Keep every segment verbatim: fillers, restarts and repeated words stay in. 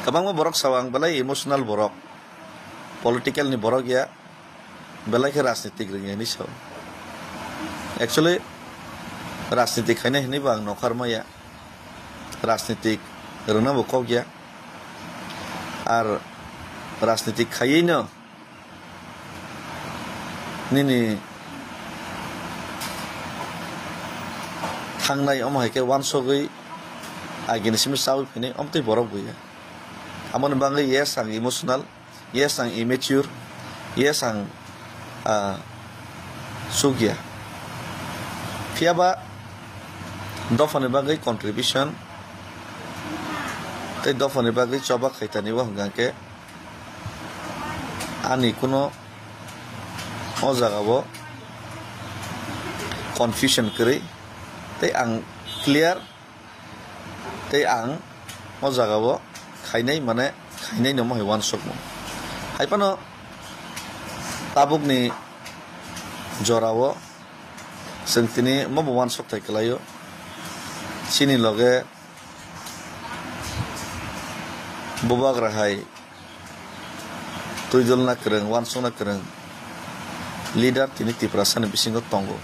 Kwbangma borok sao ang belai emotional borok, political ni borok ya, belai khe rajnitik rwngya hinwi sao. Actually, rajnitik khainai hinwi bo ang nokhar maya, rajnitik rwna bo kok ya, ar rajnitik khaiwi no nini thangnai omo hai khe wansogwi agini simi chawi phinai omtwi borok buya. Amoni bagwi yes ang emotional, yes ang immature, yes ang, ah, chukya. Phiyaba dophani bagwi contribution tei dophani bagwi choba khaitani o hwnkha khe ani kuno o jagao confusion kwrwi tei ang clear tei ang o jagao khainai mane khainai no mohai wansukmung. Hai phano tabukni jorao chwng tini mobo wansuk thai kwlaio. Chini loge bubagra hai twi dolna kwrwng, wansukna kwrwng leader tini Tiprasani bisingo tongo.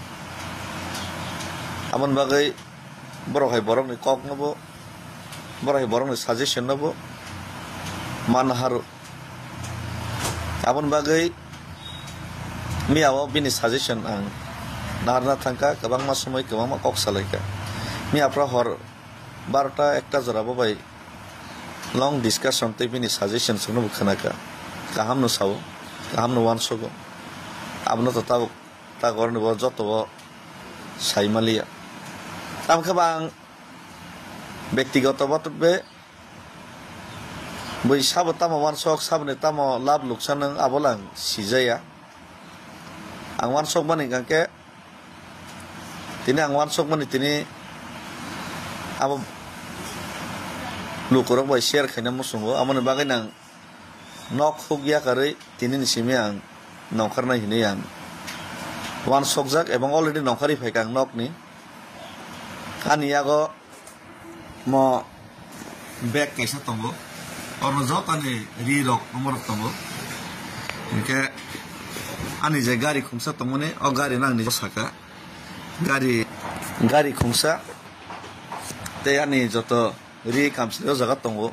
Aboni bagwi borok hai borokni koknobo, borok hai borokni suggestion nobo manna haro. Aboni bagwi miyao bini suggestion ang naharna thangkha, kwbangma somoi kwbangma kok salaikha. Miyaphra hor barota ekta jora bo bai long discussion tei bini suggestion chwngno bo khwnakha. Kaham no sao, kaham no wansogo. Abono to tabuk, ta goroni bo joto bo sai maliya. Tamo khe ba ang bektigoto babe bui sabo tamo wansok, saboni tamo lab luksa nwng abo lang sijaya. Ang wansok mani hwnkhe Tini ang wansukmani tini abo lukurok bai share khaina muchungo, aboni bagwi nang nok huk yakarwi tini ni simi ang nongkhornai hinwi ang wansukjak ebong already nongkhorwi phaikha ang nokni. Ani yago mo bag kaisa tongo, oro joto ani ri rok omo rok tongo. Hinkhe ani je gari khungsa tongmani, o gari no ang ni saka. Gari, gari khungsa tei ani joto ri kamsiri o jaga tongo.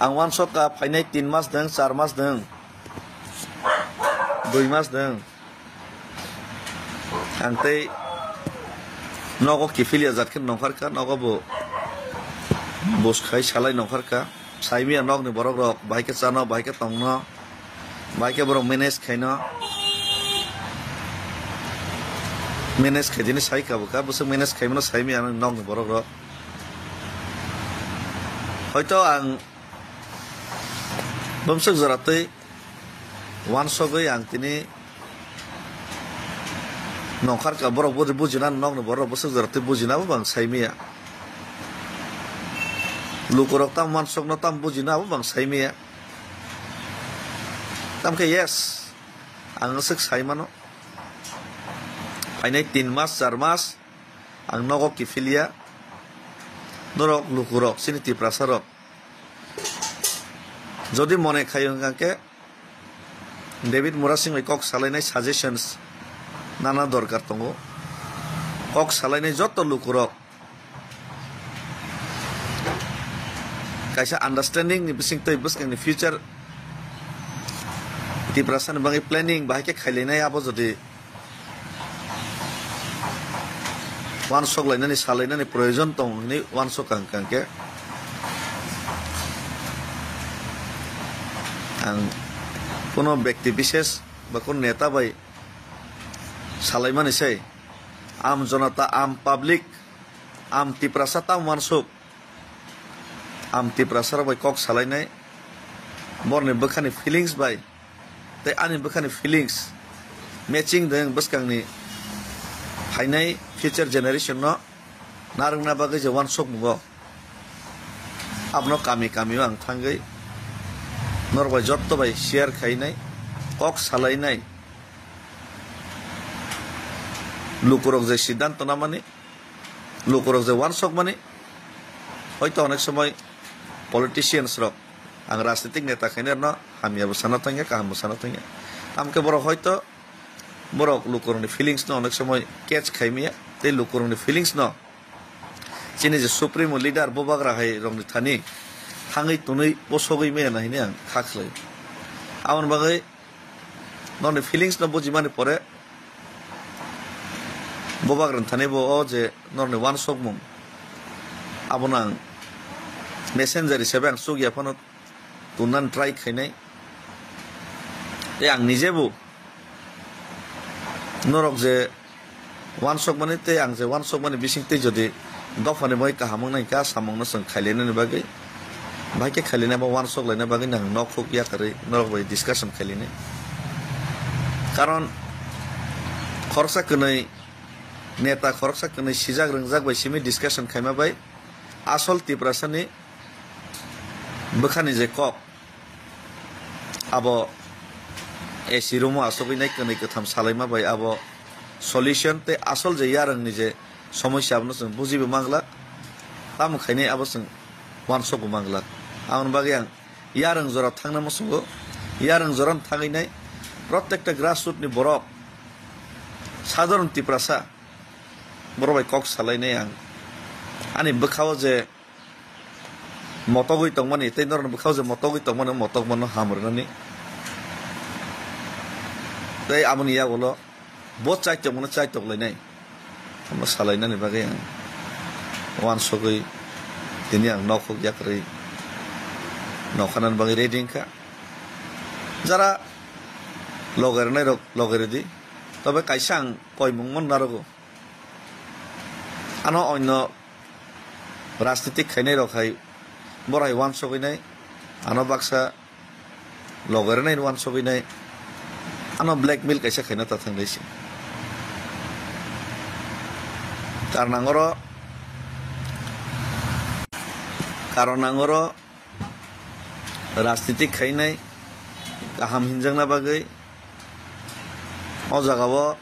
Ang wansukha phainai tin mas dwng, char mas dwng, dui mas dwng. Ang tei nogo kiphilya jat khe nongkhorkha, nogo bo bwskhai salai nongkhorkha. Saimanya nokni borok rok bahai khe chano, bahai khe tongno, bahai khe borok manage khaino. Manage khaidini sai kabukha, bwswk manage khaimano saimanya nokni borok rok. Hoito ang bumswk jora twi wansugwi ang tini nongkhorkha, borok budi bujina, nokni borok bwswk jora twi bujina bo bang saimanya. Lukurok tam wansukno tam bujina bo bang saimanya. Tamkhe yes, ang swk saimano. Phainai tin mas, char mas ang nogo kiphilya. Norok lukurok, chini Tiprasa rok, jodi mone khaio hwnkha khe, David Murasing bai kok salainai suggestions nana dorkar tongo. Kok salainai joto lukurok kaisa understanding ni bising twi bwskang ni future Tiprasa ni bagwi planning bahai khe khailainai, abo jodi wansuk lainani, salainani proyojon tong hinwi wansuk ang kang khe. Ang kuno bekti bishesh ba kuno neta bai salaimani se, am jonata, am public, am Tiprasa tam wansuk, am Tiprasa rok bai kok salainai, borni bwkhani feelings bai tei ani bwkhani feelings matching deng bwskangni phainai future generation no narwkna bagwi je wansukmungo. Abono kami kami o ang thangwi norok bai jotto bai share khainai, kok salainai, lukurok je siddhanto namani, lukurok je wansukmani, hoito onek somoi politicians rok, ang rajnitik neta khainai rokno hamya bo sana thangya, kaham bo sana thangya. Tamkhe borok hoito borok lukurokni feelings no onek somoi catch khaimaya, tei lukurokni feelings no chini je supremo leader bubagra hai rokni thani thangwi tunwi posogwi maya na hinwi ang kha khlai. Aboni bagwi norokni feelings no bujimani pore bubagrani thani bo o je norokni uansukmung abono ang messenger hisabe ang chukya phano tunnan try khainai. Tei ang nijebo norok je uansukmani tei ang je uansukmani bisingtwi jodi dophani bagwi kaham wngnai kha samungno chwng khailainani bagwi, bahai khe khailainai ba uansuk laina bagwi nang nok huk yakarwi norok bai discussion khailainai. Karon khoroksa kwnwi neta, khoroksa kwnwi sijak rwngjak bai simi discussion khaima bai asol Tiprasani bwkhani je kok, abo A C room o asogwi nai kwnwi kwtham salaima bai abo solution tei asol je yarwngni je somosya abono chwng bujibo manglak, tamo khainai abo chwng uansukbo manglak. Aboni bagwi ang yarwng jora thangna muchungo, yarwng jora thangwi nai protekta grassroot ni borok, sadharon Tiprasa, borok bai kok salainai ang. Ani bwkhao je motogwi tongmani, tei norokni bwkhao je motogwi tongmani, motokmano ham rwnani. Tei aboni yagulo bo chaitok mano chaitok lainai. Tamo salainani bagwi ang uansugwi tini ang nok huk yakarwi nokhanani bagwi ready wngkha. Jara logai rwnairok logai rwdi. Tobe kaisa ang koimung man narogo. Ano onno rajnitik khainai rok hai borai uansugwi nai, ano baksa logai rwnai uansugwi nai, ano blackmail kaisa khaina ta thang dai se. Karon ang oro, karon ang oro rajnitik khainai kaham hinjakna bagwi o jagao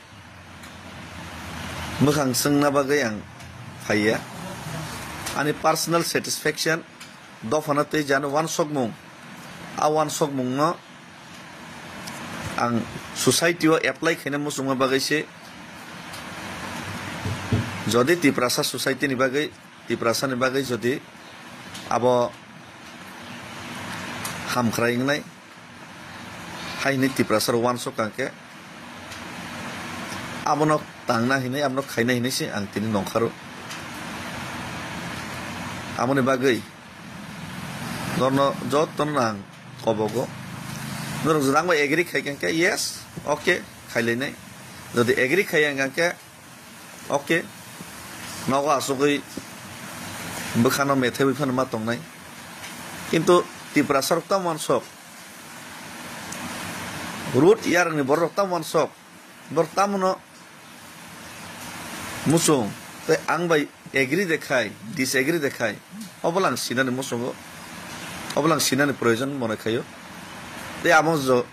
mwkhang swngna bagwi ang phaiya. Ani personal satisfaction dophano tei jani uansukmung, a uansukmungno ang society o apply khaina muchungma bagwi se. Jodi Tiprasa society ni bagwi, Tiprasa ni bagwi jodi abo hamkhrai wngnai, hai hinwi Tiprasa rok uansuk kha khe, abono tangna hinwi, abono khaina hinwi se ang tini nongkharo. Aboni bagwi norno jotono ang kobogo. Norok jwdang bai agree khai kha khe, yes, okay, khailainai. Jodi agree khai ang kha khe, okay, nogo asugwi bwkhano methaiwi phano ma tongnai. Kintu Tiprasa rok tamo uansuk, root yarwngni borok rok tamo uansuk, borok tamono muchung tei ang bai agree de khai, disagree de khai, obo lang sinani muchungo, obo lang sinani proyojon mone khaio. Tei amo jo,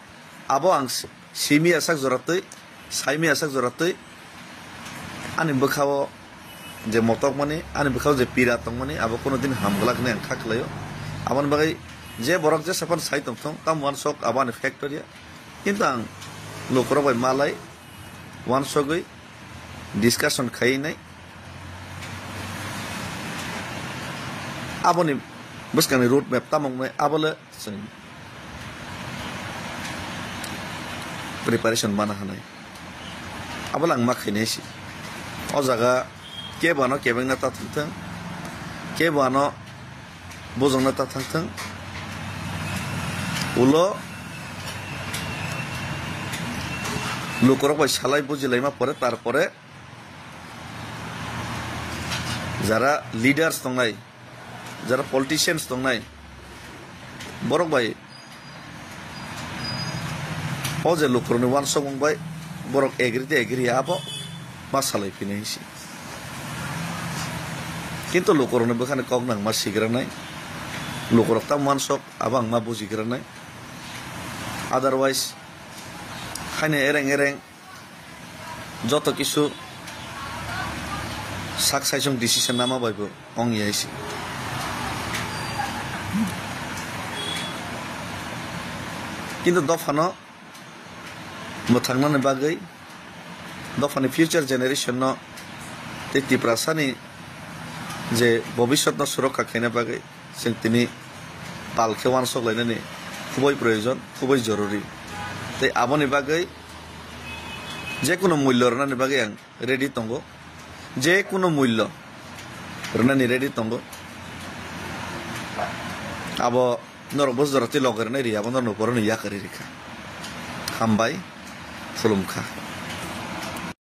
abo ang si-, simi asak joratwi, saimi asak joratwi, ani bwkhao je motokmani, ani bwkhao je pira tongmani, abo kuno din hamglak hinwi ang kha khlaio. Aboni bagwi je borok jesa phano sai tongthung, tamo uansuk abo ani factory ya. Kintu ang lukurok bai malai, uansugwi discussion khaiwi nai. Aboni bwskangni road map tamo wngnai, abo le chwng preparation mana hanai. Abo le ang ma khainai se. O jaga kebo ano kebengna ta thangthung, kebo ano bujongna ta thangthung. Ulo lukurok bai salai bujilaima pore, tarpore jara leaders tongnai, jara politicians tongnai, borok bai o je lukurokni uansukmung bai borok agree de agree abo ma salai phinai hinsi. Kintu lukurokni bwkhani kok nang ma sigranai, lukurok tamo uansuk abo ang ma bujigranai. Otherwise, haino ereng ereng joto kisu sak saisung decision nama bai bo ong ya isi. Kintu dophano mwthangnani bagwi, dophani future generation no tei Tiprasani je bobiswt no surokha khaina bagwi chwng tini pal khe uansuk lainani khubui proyojon, khubui joruri. Tei aboni bagwi je kunu mullo rwnani bagwi ang ready tongo, je kunu mullo rwnani ready tongo. Abo norok bo jora twi loge rwnai ri, abo norok borokni yakarwi rikha. Hambai, khulumkha.